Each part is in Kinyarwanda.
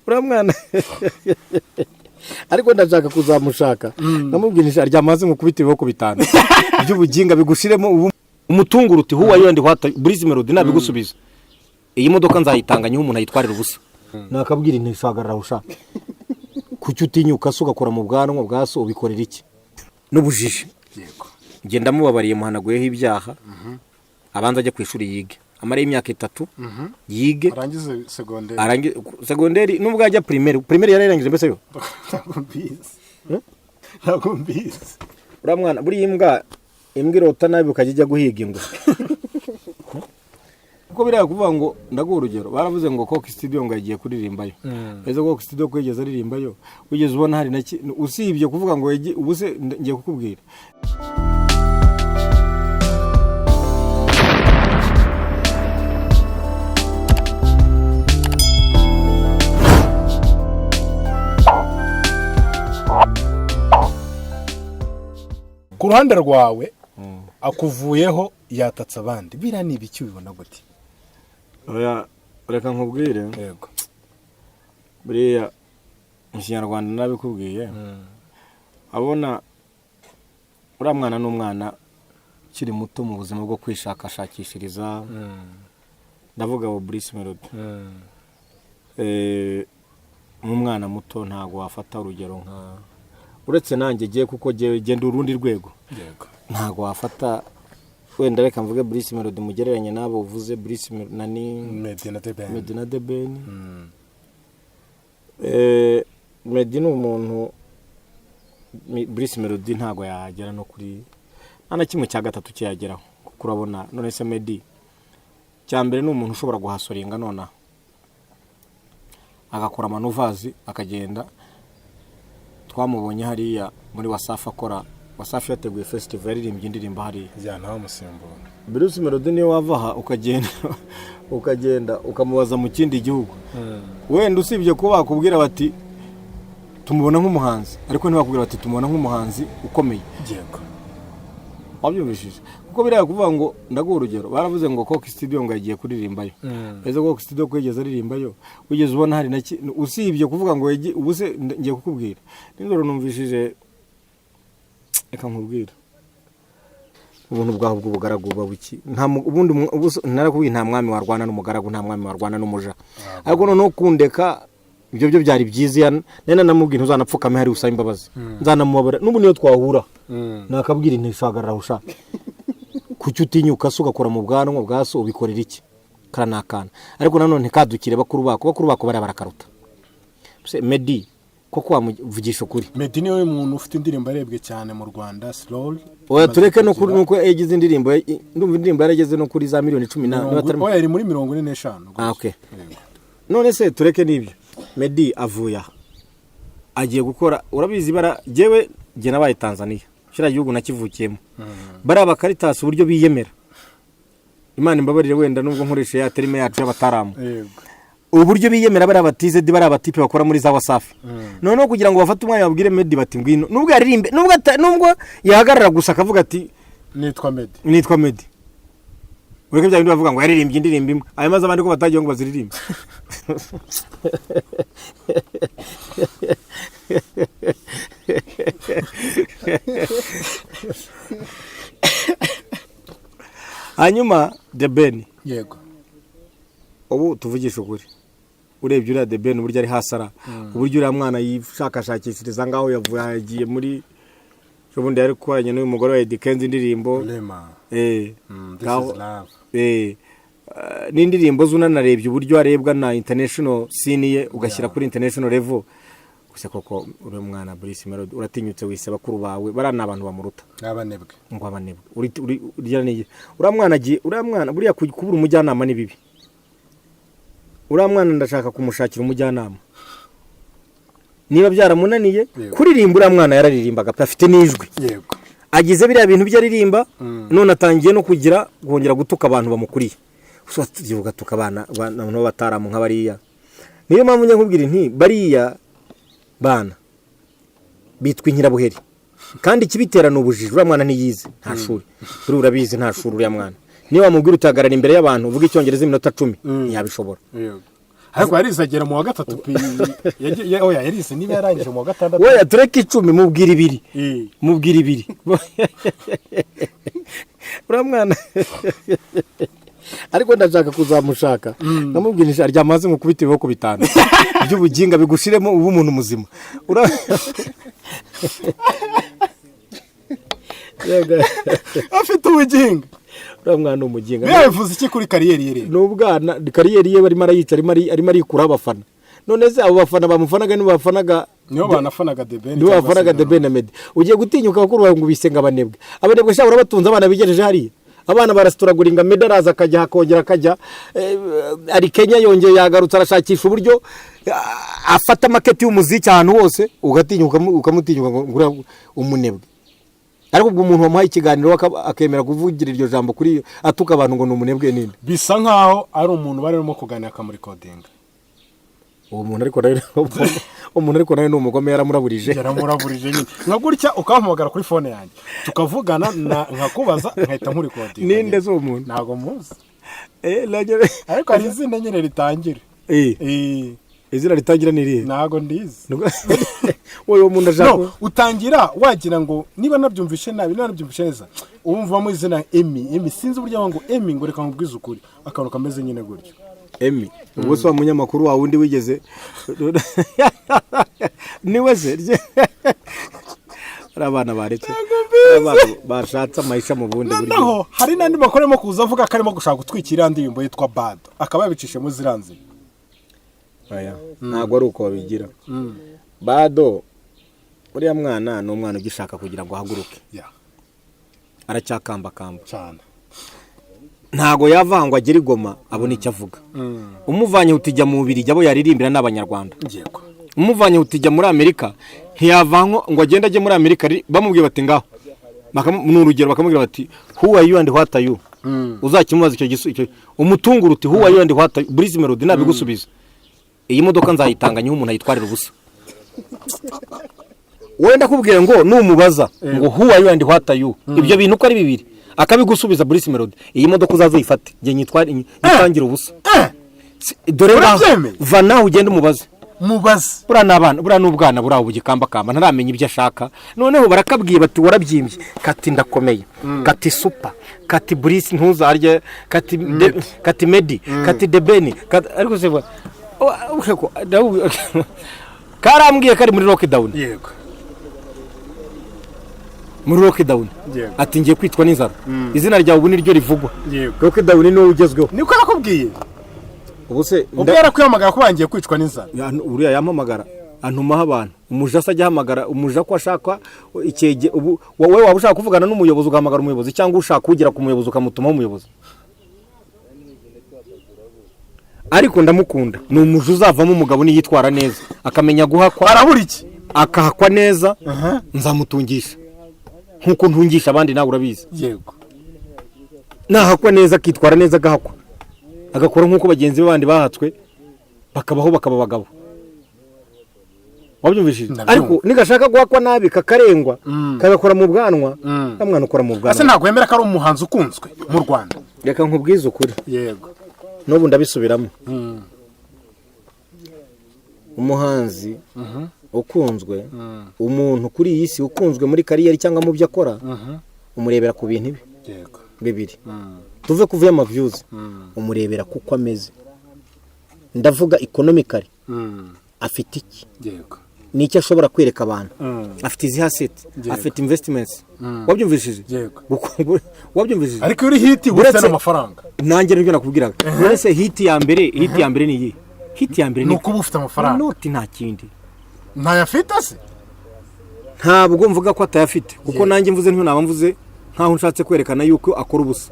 Uriya mwana, ariko ndashaka kuzamushaka, namubwira nti: "Aryama hasi nkukubite ibiboko 5 by'ubuginga bigushiremo." Ubu umutunguru uti: "Who are you and what?" Bruce Melody nabigusubiza, iyi modoka nzayitanga nyiho umuntu ayitwarira ubusa. Nakabwira inti: "Hagarara aho ushaka. Kuki utinyuka se ugakora mu bwanwa bwa so? Ubikorera iki?" N'ubujiji. Ngenda mubabariye, muhanaguyeho ibyaha. Abanza ajya ku ishuri yige, amara imyaka 3 yige. Arangize segonderi. Arangi segonderi, nubwo ajya primaire. Primaire yararangije mbese yo? Ntabwo mbizi, ntabwo mbizi. Uriya mwana, buriya imbwa irota nabi ukajya ijya guhiga ingwe, kuko biriya kuvuga ngo, ndaguha urugero, baravuze ngo Coke Studio ngo yagiye kuririmbayo. Ese Coke Studio ko yigeze aririmbayo? Wigeze ubona hari na usibye kuvuga ngo ubu se ngiye kukubwira. Ku ruhande rwawe, akuvuyeho yatatse abandi, biriya ni ibiki? Ubibona gute? Oya, reka nkubwire. Yego. Buriya mu Kinyarwanda nabikubwiye, abona uriya mwana ni umwana ukiri muto mu buzima bwo kwishakashakishiriza. Ndavuga wa Bruce Melody. Nk'umwana muto ntabwo wafata urugero nka, uretse nanjye giye, kuko genda urundi rwego. Ntabwo wafata wenda, reka mvuge Bruce Melody mugereranye n'abo uvuze, Bruce nani? Meddy na The Ben. Meddy na The Ben. Meddy ni umuntu, Bruce Melody ntabwo yagera no kuri nta na kimwe cya gatatu cyayageraho, kuko urabona none se Meddy cya mbere ni umuntu ushobora guhasoringa nonaha agakora amanuvazi akagenda. Twamubonye hariya muri Wasafi, akora Wasafi yateguye festival, yaririmbye indirimbo hariya. Ya, ntawe umusimbura. Bruce Melody niyo wava aha ukagenda ukamubaza mu kindi gihugu, wenda usibye kuba bakubwira bati: "Tumubona nk'umuhanzi," ariko ntibakubwira bati: "Tumubona nk'umuhanzi ukomeye." Wabyumvishije? Kuko biriya kuvuga ngo, ndaguha urugero, baravuze ngo Coke Studio ngo yagiye kuririmbayo. Ese Coke Studio ko yigeze aririmbayo? Wigeze ubona hari na usibye kuvuga ngo ubu se ngiye kukubwira, nijoro numvishije, reka nkubwire, ubuntu bwaho bw'ubugaragu buba buki? Nta ubundi ubu narakubwiye, nta mwami warwana n'umugaragu, nta mwami warwana n'umuja. Ariko noneho kundeka ibyo byo byari byiza. Iya nari nanamubwiye: "Ntuzanapfukame hari usaba imbabazi, nzanamubabara." N'ubu niyo twahura nakabwira inti: "Hagarara aho ushaka. Kuki utinyuka se ugakora mu bwanwa bwa so? Ubikorera iki?" Kara ni akana, ariko nanone ntikadukire bakuru bako. Bakuru bako bariya barakaruta. Se Meddy koko wamuvugisha ukuri? Meddy niwe muntu ufite indirimbo yarebwe cyane mu Rwanda, Slowly. Oya, tureke no kuri nuko yagize indirimbo, ndumva indirimbo yarageze no kuri za miliyoni 10 na niba atari. Oya, iri muri 45. Ah, okay. Yego. None se tureke n'ibyo, Meddy avuye aha agiye gukora, urabizi bara jyewe jye nabaye Tanzania, kiriya gihugu nakivukiyemo, bariya bakaritasi uburyo biyemera, Imana imbabarire wenda nubwo nkoresha ya terme yacu y'abataramu. Uburyo biyemera bariya batizedi, bariya batipe bakora muri za Wasafi, noneho kugira ngo bafate umwanya babwire Meddy bati: "Ngwino," nubwo yaririmbe, nubwo yahagarara gusa akavuga ati: "Nitwa Meddy." "Nitwa Meddy," ureke bya bindi bavuga ngo yaririmbye indirimbo imwe, ayo maze abandi ko batagiye ngo baziririmbe. Hanyuma The Ben. Ubu tuvugisha ukuri, urebye uriya The Ben uburyo ari hasi, ara uburyo uriya mwana yishakashakishiriza ngaho yavuye, yagiye muri ubundi yari gukoranye n'uyu mugore wa Eddy Kenzo indirimbo. Rema. This is love. N'indirimbo z'unanarebye uburyo arebwa na international scene ye, ugashyira kuri international level gusa. Koko uriya mwana Bruce Melody uratinyutse wise bakuru bawe, bariya ni abantu bamuruta. N'abanebwe. Ngo abanebwe. Uriya uriya mwana agiye, uriya mwana buriya kubura umujyanama ni bibi. Uriya mwana ndashaka kumushakira umujyanama niba byaramunaniye. Kuririmba uriya mwana yararirimbaga pe, afite n'ijwi. Agize biriya bintu byo aririmba, none atangiye no kugira kongera gutuka abantu bamukuriye. Gusa tugiye ugatuka abana abantu b'abataramu nka bariya. Niyo mpamvu njya nkubwira nti bariya bana bitwa inkirabuheri, kandi ikibitera ni ubujiji. Uriya mwana ntiyize, nta shuri, uri urabizi, nta shuri. Uriya mwana niyo wamubwira utahagarara imbere y'abantu uvuga Icyongereza iminota 10, ntiyabishobora. Ariko yarize agera mu wa gatatu pe. Oya, yarize niba yarangije mu wa gatandatu. Weya, tureke 10, mubwira 2. Mubwira 2. Uriya mwana, ariko ndashaka kuzamushaka, namubwira nti aryama hasi mukubita ibiboko 5 by'ubuginga bigushiremo, uba umuntu muzima. Yega, afite ubuginga. Uriya mwana ni umuginga. Biriya bivuze iki kuri carrière ye rero? Ni ubwana. Carrière ye barimo arayica, arimo arikuraho abafana. None se abo bafana bamufanaga nibo bafanaga Nibo banafanaga The Ben. Nibo bafanaga The Ben na Meddy. Ugiye gutinyuka bakuru bawe ngo bisenga abanebwe, abanebwe sha, urabatunze abana bigejeje hariya, abana barasituragura inga. Meddy araza akajya, akongera akajya, ari Kenya, yongeye yagarutse, arashakisha uburyo afata market y'umuziki ahantu hose. Ugatinyuka ukamutinyuka ngo uriya umunebwe. Ariko ubwo umuntu wamuhaye ikiganiro akemera kuvugira iryo jambo kuri atuka abantu ngo ni umunebwe ninde? Bisa nkaho ari umuntu bari barimo kuganira akamurikodinga. Uwo muntu ariko nawe, umuntu ariko nawe ni umugome, yaramuraburije. Yaramuraburije nyine, nka gutya ukampamagara kuri phone yanjye tukavugana, nkakubaza nkahita nkurikodinga. Ninde se uwo muntu? Ntabwo muzi. Eh, Ariko hari izina nyine ritangira. Izina ritangira ni irihe? Ntabwo ndizi. Wowe, uwo muntu ashaka No, utangira wagira ngo niba nabyumvishe nabi, niba nabyumvishe neza, wumvamo izina Emi. Emi, sinzi uburyo ngo Emi, ngo reka nkubwize ukuri, akantu kameze nyine gutyo. Emi, ubwo se wa munyamakuru wa wundi wigeze niwe se? Ari abana baretse, ari abana bashatse amahisha mu bundi buryo. Noneho hari n'andi makuru arimo kuza avuga ko arimo gushaka gutwikira iriya ndirimbo yitwa Bado, akaba yabicishemo ziriya nzira. Oya, ntabwo ari uko babigira. Bado, uriya mwana ni umwana ugishaka kugira ngo ahaguruke. Aracyakambakamba. Cyane. Ntabwo yava ngo agere i Goma abone icyo avuga. Umuvanye utijya mu Bubirigi, abo yaririmbira ni Abanyarwanda. Umuvanye utijya muri Amerika, ntiyava ngo agende ajye muri Amerika, bamubwiye bati ngaho, ni urugero, bakamubwira bati "Who are you and what are you?" Uzakimubaza icyo icyo umutunguru uti "Who are you and what are you?" Bruce Melody nabigusubiza, iyi modoka nzayitanga nyiho umuntu ayitwarira ubusa. Wenda kubwira ngo numubaza ngo "Who are you and what are you?", ibyo bintu uko ari bibiri akabigusubiza Bruce Melody, iyi modoka uzaze uyifate, njye nyitware nyitangire ubusa. Dore ngaho. Urabyemeye? Va nawe ugende umubaze. Mubaze. Buriya ni abana, buriya ni ubwana, buriya bugikambakamba, ntaramenya ibyo ashaka. Noneho barakabwiye bati warabyimbye, kati ndakomeye, kati super, kati Bruce ntuzarye, kati kati Meddy, kati The Ben, kati. Ariko se karambwiye kari muri lockdown. Muri lockdown. Ati ngiye kwicwa n'inzara, izina ryawe ubu niryo rivugwa. Lockdown niwo ugezweho. Niko nakubwiye. Ubu se Ubwo yarakwiyamagara ko bangiye kwicwa n'inzara. Uriya yampamagara antumaho abantu, umuja se ajya ahamagara umuja ko ashaka icyege. Ubu wowe waba ushaka kuvugana n'umuyobozi ugahamagara umuyobozi, cyangwa ushaka kugera ku muyobozi ukamutumaho umuyobozi. Ariko ndamukunda, ni umuja uzavamo umugabo niyitwara neza, akamenya guhakwa. Arabura iki? Akahakwa neza, nzamutungisha nk'uko ntungisha abandi, nawe urabizi. Nahakwa neza, akitwara neza, agahakwa, agakora nk'uko bagenzi be bandi bahatswe bakabaho, bakaba abagabo. Wabyumvishije? Ndabyumva. Ariko nigashaka guhakwa nabi, kakarengwa, kagakora mu bwanwa, ya mwana ukora mu Ese bwanwa. ntabwo wemera ko ari umuhanzi ukunzwe mu Rwanda? Reka nkubwize ukuri. N'ubu ndabisubiramo, umuhanzi ukunzwe, umuntu kuri iyi si ukunzwe muri carrière cyangwa mu byo akora, umurebera ku bintu ibi bibiri. Tuve kuvuye ama views, umurebera kuko ameze, ndavuga economically, afite iki? Ni icyo ashobora kwereka abantu? Afite izihe assets? Afite investments? Wabyumvishije? Yego. Wabyumvishije? Ariko iyo uri hit uba ufite n'amafaranga. Nanjye nibyo nakubwiraga. None se hit ya mbere, hit ya mbere ni iyi? Hit ya mbere Ni uko uba ufite amafaranga. Noti, nta kindi. Ntayafite se? Ntabwo mvuga ko atayafite, kuko nanjye mvuze ntyo naba mvuze nkaho nshatse kwerekana yuko akora ubusa.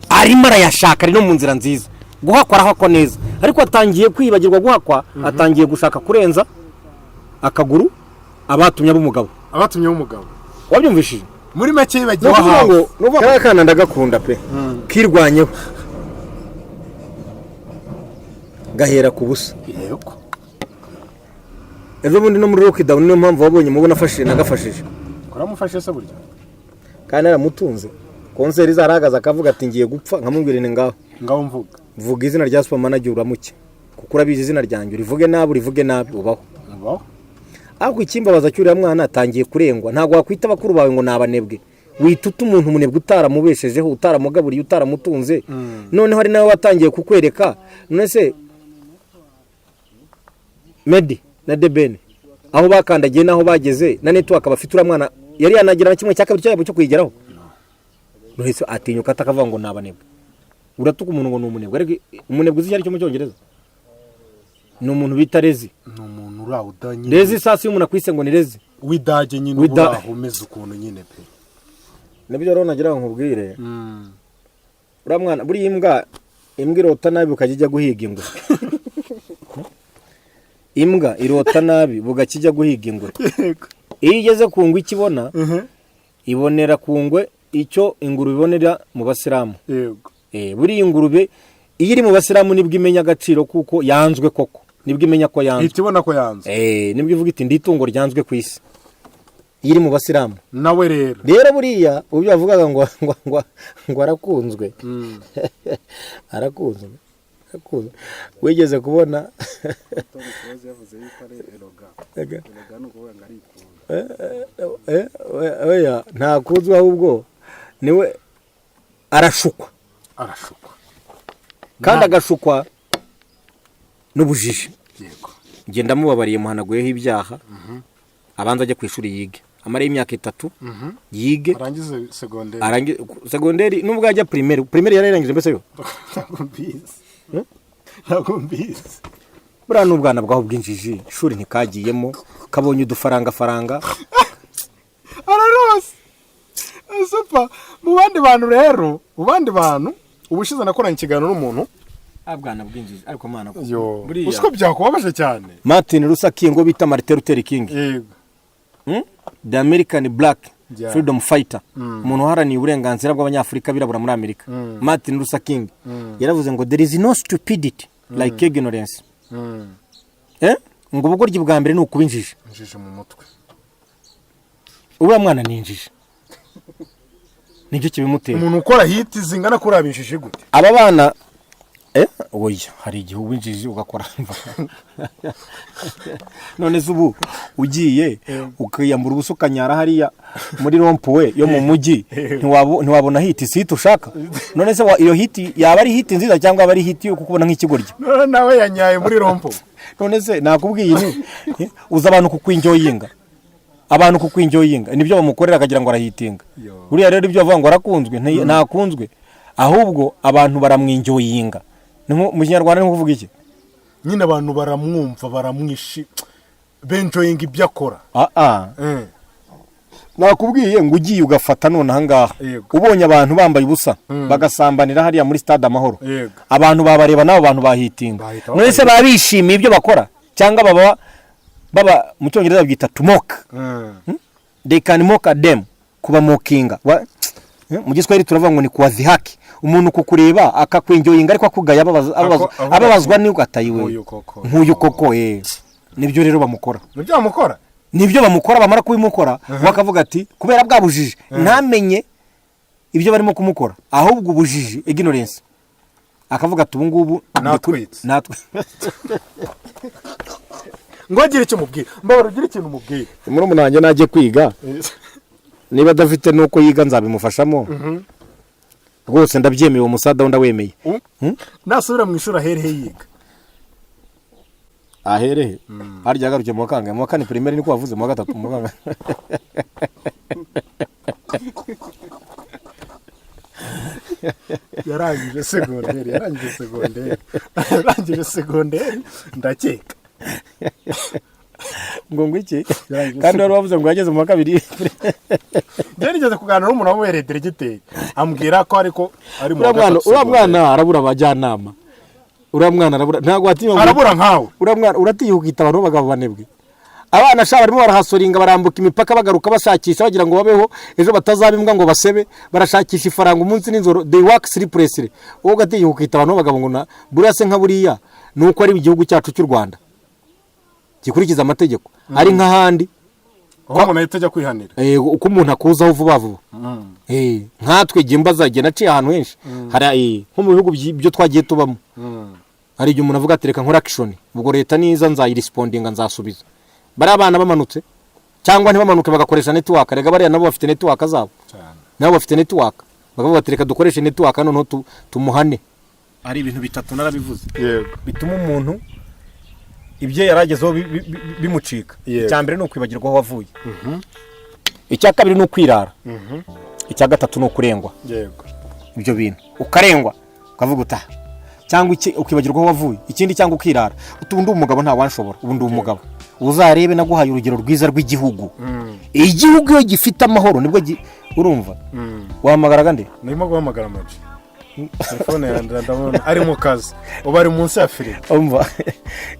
Arimo arayashaka, ari no mu nzira nziza. Guhakwa arahakwa neza, ariko atangiye kwibagirwa guhakwa, atangiye gushaka kurenza akaguru abatumye ab'umugabo. Abatumye w'umugabo. Wabyumvishije? Muri make Ni yibagiwe ukuvuga ahawe. ngo ni ukuvuga kariya kana ndagakunda pe, kirwanyeho gahera ku busa. Ejo bundi no muri lockdown, niyo mpamvu wabonye mubona afashije, nagafashije. Kuramufashe se burya? Kandi naramutunze, concert zarahagaze, akavuga ati ngiye gupfa, nkamubwira ni ngaho. Ngaho mvuga. Vuga izina rya super manager uramuke. Kuko urabizi, izina ryanjye urivuge nabi, urivuge nabi, ubaho. Ubaho. Ariko ikimbabaza cy'uriya mwana, atangiye kurengwa. Ntabwo wakwita bakuru bawe ngo ni abanebwe, wita uta umuntu umunebwe utaramubeshejeho, utaramugaburiye, utaramutunze. Noneho hari nawe watangiye kukwereka. None se Meddy na The Ben aho bakandagiye n'aho bageze na network bafite, uriya mwana yari yanagira na kimwe cya kabiri cyabo cyo kuyigeraho? None se atinyuka atakavuga ngo ni abanebwe? Uratuka umuntu ngo ni umunebwe, ariko umunebwe uzi icyo ari cyo mu Cyongereza? Ni umuntu bita lazy. Ni umuntu uri aho nyine. Lazy. Sasa iyo umuntu akwise ngo ni lazy, w'idage nyine, uba uri aho umeze ukuntu nyine pe. Nibyo rero nagira ngo nkubwire. Uriya mwana, buriya imbwa irota nabi bukajya ijya guhiga ingwe. Imbwa irota nabi bugacya ijya guhiga ingwe. Iyo igeze ku ngwe, ikibona ibonera ku ngwe icyo ingurube ibonera mu basilamu. Buriya ingurube iyo iri mu basilamu nibwo imenya agaciro, kuko yanzwe koko, nibwo imenya ko yanzwe. Ihita ibona ko yanze. Nibwo ivuga iti: "Ndi itungo ryanzwe ku isi", iyo iri mu basilamu. Nawe rero. Rero buriya ubyo bavugaga ngo arakunzwe, arakunzwe, arakunzwe, wigeze kubona? Yavuze yuko ari eroga. Ega. Eroga ni ukuvuga ngo arikunda. Oya, ntakunzwe, ahubwo niwe arashukwa. Arashukwa. Kandi agashukwa n'ubujiji. Ngenda mubabariye, muhanaguyeho ibyaha. Abanza ajya ku ishuri yige, amara imyaka 3 yige. Arangize segonderi. Arangi segonderi, nubwo ajya primaire. Primaire yararangije mbese yo? Ntabwo mbizi, ntabwo mbizi. Buriya ni ubwana bwaho bw'injiji, ishuri ntikagiyemo, kabonye udufaranga faranga. Ararose super. Mu bandi bantu rero, mu bandi bantu, ubushize nakoranye ikiganiro n'umuntu. Bwana bw'injiji, ariko mwana, yo buriya usiko byakubabaje cyane. Martin Luther King, uwo bita Martin Luther King, The American Black Freedom Fighter, umuntu uharaniye uburenganzira bw'Abanyafurika birabura muri Amerika, Martin Luther King yaravuze ngo: "There is no stupidity like ignorance." Ngo ubugoryi bwa mbere ni ukuba injiji. Injiji mu mutwe. Uriya mwana ni injiji, nicyo kibimutera. Umuntu ukora hit zingana kuri aba injiji gute? Aba bana, oya, hari igihe uba injiji ugakora. None se ubu ugiye ukiyambura ubusa, ukanyara hariya muri rond-point yo mu mujyi, ntiwabona hit? Si hit ushaka? None se iyo hit yaba ari hit nziza cyangwa yaba ari hit yo kukubona nk'ikigoryi? None nawe yanyaye muri rond-point. None se nakubwiye ni uza abantu kukwenjoyinga, abantu kukwenjoyinga nibyo bamukorera, akagira ngo arahitinga. Yo. Buriya rero ibyo bavuga ngo arakunzwe, ntakunzwe, ahubwo abantu baramwenjoyinga. Ni mu Kinyarwanda ni nko kuvuga iki? Nyine abantu baramwumva, baramwishi, benjoyinga ibyo akora. Ah ah. Nakubwiye ngo ugiye ugafata none ahangaha, ubonye abantu bambaye ubusa bagasambanira hariya muri Stade Amahoro, abantu babareba, n'abo bantu bahitinga. Bahita. None se baba bishimiye ibyo bakora cyangwa baba mu Cyongereza babyita to mock? They can mock at them, kubamokinga. Mu Giswahili turavuga ngo ni kuwadhihaki. Umuntu kukureba akakwenjoyinga ariko akugaya, avuga ababazwa ati, n'uko atayiwe. "Nk'uyu koko." Nk'uyu koko. Nibyo rero bamukora. Nibyo bamukora. Nibyo bamukora. Bamara kubimukora, bakavuga ati kubera bwa bujiji ntamenye ibyo barimo kumukora, ahubwo ubujiji, ignorance, akavuga ati ubu ngubu Natwitse. Natwe. Ngo agire icyo umubwira, mbabara ugire ikintu umubwira. Murumuna wanjye najye kwiga, niba adafite n'uko yiga nzabimufashamo rwose, ndabyemeye, uwo musada ndawemeye. Nasubira mu ishuri aherehe yiga? Aherehe harya? Yagarukiye mu wa kangahe? Mu wa kane primaire niko wavuze? Mu wa gatatu, mu wa kangahe? Yarangije segonderi, yarangije segonderi, yarangije segonderi ndakeka. Ngo iki? Yarangije. Kandi wari wavuze ngo yageze mu wa kabiri. Njye nigeze kuganira n'umuntu wamubereye diregiteri, ambwira ko ariko ari mu wa Uriya mwana, gatatu uriya segonderi. mwana arabura abajyanama, uriya mwana arabura, ntabwo watinya Arabura nkawe. Uriya mwana uratinya ukita abantu b'abagabo banebwe. Abana sha barimo barahasoringa, barambuka imipaka, bagaruka bashakisha, bagira ngo babeho, ejo batazaba imbwa ngo basebe. Barashakisha ifaranga umunsi n'inzoro, they work sleeplessly. Wowe ugatinya ukita abantu b'abagabo ngo na buriya se nka buriya ni uko ari igihugu cyacu cy'u Rwanda gikurikiza amategeko, ari nk'ahandi aho umuntu ahita ajya kwihanira. Uko umuntu akuzaho vuba vuba. Nkatwe igihe mbaza, igihe naciye ahantu henshi hari, nko mu bihugu byo twagiye tubamo. Hari igihe umuntu avuga ati: "Reka nkore action, ubwo leta niza nzayirespondinga, nzasubiza." Bariya abana bamanutse cyangwa ntibamanuke, bagakoresha network. Rega bariya nabo bafite network zabo. Cyane. Nabo bafite network, bakavuga bati: "Reka dukoreshe network, noneho tumuhane." Hari ibintu bitatu narabivuze bituma umuntu ibyo yaragezeho bimucika. Icya mbere ni ukwibagirwa aho wavuye, icya kabiri ni ukwirara, icya gatatu ni ukurengwa. Ibyo bintu, ukarengwa ukavuga utaha, cyangwa ukibagirwa aho wavuye, ikindi cyangwa ukirara uti: "Ubu ndi umugabo, nta wanshobora, ubu ndi umugabo." Uzarebe, naguhaye urugero rwiza rw'igihugu. Igihugu iyo gifite amahoro nibwo urumva wahamagaraga nde? Narimo guhamagara Amaji, telefone yanjye ndabona ari mu kazi, ubu ari munsi ya firigo. Umva,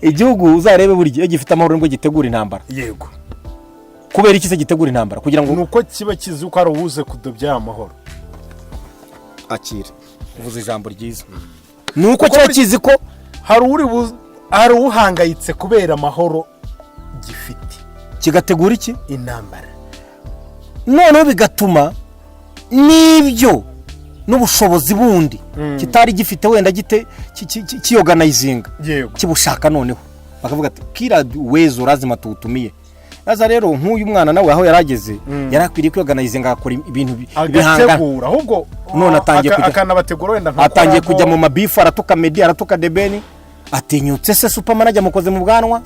igihugu uzarebe, buri gihe iyo gifite amahoro nibwo gitegura intambara. Kubera iki se gitegura intambara? Kugira ngo Ni uko kiba kizi ko hari uwuze kudobya ya mahoro. Akira, uvuze ijambo ryiza. Ni uko kiba kizi ko hari uhangayitse kubera amahoro gifite. Kigategura iki? Intambara. Noneho bigatuma n'ibyo n'ubushobozi bundi kitari gifite wenda gite kiyorganizinga kibushaka, noneho bakavuga ati: "Kila uwezo lazima tuutumie." Sasa rero nk'uyu mwana nawe aho yari ageze, yari akwiriye kwiyorganizinga, agakora ibintu bihangana. Agategura ahubwo. None atangiye akanabategura wenda nka atangiye collabo. Kujya mu mabifu, aratuka Meddy, aratuka The Ben. Atinyutse se? Superman ajya amukoze mu bwanwa.